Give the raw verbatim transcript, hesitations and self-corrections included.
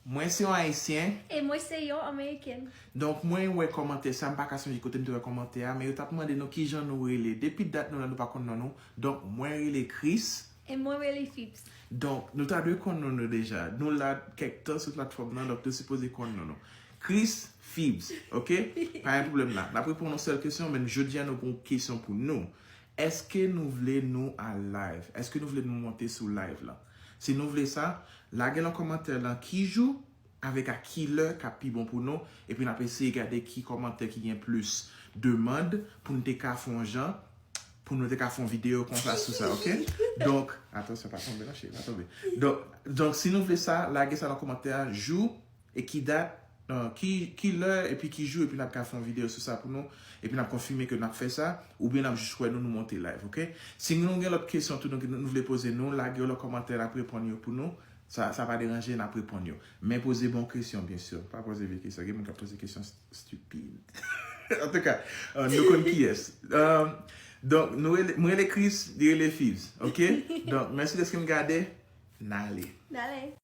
Mwen se yon Ayisyen. E mwen se yon Ameriken. Donk, mwen wè kòmantè sa, m pa ka sonje kote m te wè kòmantè a, men yo t ap mande nou kijan nou rele. Depi dat nou la, nou pa konn non nou. Donk, mwen rele Chris. E mwen rele Fibs. Donk, nou ta dwe konn non nou deja. Nou la kèk tan sou platfòm nan, donk nou sipoze konn non nou. Chris Fibs, ok? Pa gen pwoblèm la. N ap reponn yon sèl kesyon, men jodi a nou gen yon kesyon pou nou. Èske nou vle nou al live? Èske nou vle nou monte sou live la? Si nou vle sa, lage nan kòmantè lan ki jou avèk a ki lè k ap pi bon pou nou, epi n ap eseye gade ki kòmantè ki gen plis demann pou nou te ka fè yon jan, pou nou te ka fè yon videyo konsa sou sa, ok? Donk, atansyon, pa tonbe non, cheri, pa tonbe. Donk, donk, si nou vle sa, lage sa nan kòmantè a, jou e ki dat, euh, ki, ki lè epi ki jou, epi n ap ka fè yon videyo sou sa pou nou, epi n ap konfime ke n ap fè sa, oubyen n ap jis wè nou, nou monte live, ok? Si nou gen lòt kesyon tou nou, nou vle poze nou, lage yo nan kòmantè, n ap reponn yo pou nou. Sa, sa pa deranje, n ap reponn yo. Men poze bon kesyon, byen si. Pa poze vye kesyon. Gen moun k ap poze kesyon stupid. Antouka, euh, nou konn kiyès. Euh, donk, nou rele, mwen rele Chris, li rele Fibs, ok? Donk, mèsi dèske m gade. N ale. N ale.